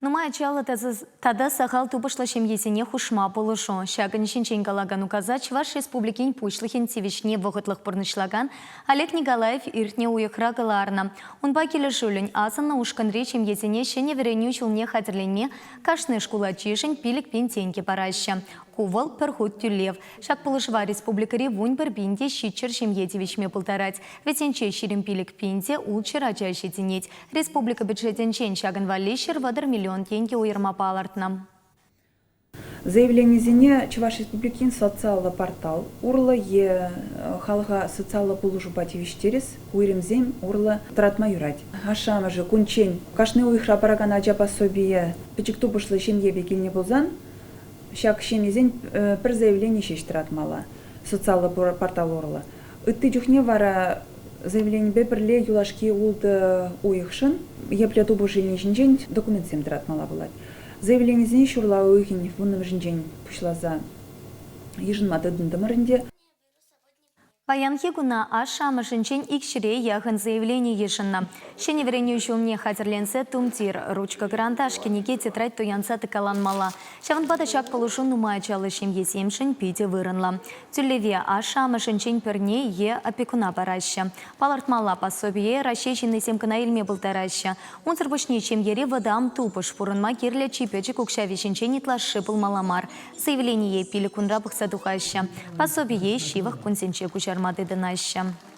Нумай ачаллӑ тата сахал тупӑшлӑ ҫемьесене хушма пулӑшу. Ҫакӑн ҫинчен калакан указа Чӑваш Республикин Пуҫлӑхӗн тивӗҫне вӑхӑтлӑх пурнӑҫлакан Олег Николаев иртнӗ уйӑхра кӑларнӑ. Унпа килӗшӳллӗн асӑннӑ ушкӑнри ҫемьесене ҫӗнӗ вӗренӳ ҫулне хатӗрленме кашни шкул ачишӗн 5000 тенкӗ параҫҫӗ. Ку вӑл пӗр хут тӳлев. Ҫак пулӑшӑва республикӑри 11 пин те 700 ҫемье тивӗҫме пултарать. Вӗсенче 25 пин те 600 ача ҫитӗнет. Республика бюджетӗнчен ҫакӑн валли 130 миллион тенкӗ уйӑрма палӑртнӑ. Заявленисене Чӑваш Республикин социаллӑ портал урлӑ е халӑха социаллӑ пулӑшупа тивӗҫтерес уйрӑмсем урлӑ тӑратма юрать. Ашшӗ-амӑшӗ кунччен кашни уйӑхра паракан ача пособие пӗчӗк тупӑшлӑ ҫемьепе килнӗ пулсан ҫак ҫемьесен пӗр заявлени ҫеҫ тӑратмалла социаллӑ портал урлӑ. Ытти чухне вара заявленипе пӗрле юлашки ултӑ уйӑхшӑн епле тупӑш илни ҫинчен документсем тӑратмалла пулать. Заявленисене ҫурла уйӑхӗн вуннӑмӗшӗнчен пуҫласа йышӑнма тытӑнтӑмӑр ӗнтӗ. Паянхи куна ашшӗ-амӑшӗнчен икҫӗре яхӑн заявлени йышӑннӑ. Ҫӗнӗ вӗренӳ ҫулне хатӗрленсе тумтир, ручка-кӑранташ, кӗнеке-тетрадь туянса тӑккаланмалла. Ҫавӑнпа та ҫак пулӑшу нумай ачаллӑ ҫемьесемшӗн питӗ вырӑнлӑ. Тӳлеве ашшӗ-амӑшӗнчен пӗрне е опекуна параҫҫӗ. Палӑртмалла, пособие Раҫҫей ҫыннисем кӑна илме пултараҫҫӗ. Унсӑр пуҫне ҫемьери вӑтам тупӑш пурӑнма кирлӗ чи пӗчӗк укҫа виҫинчен ытлашши пулмалла мар. Заявление 5 кунра пӑхса тухаҫҫӗ. Пособие ҫывӑх кунсенче куҫарма тытӑнаҫҫӗ.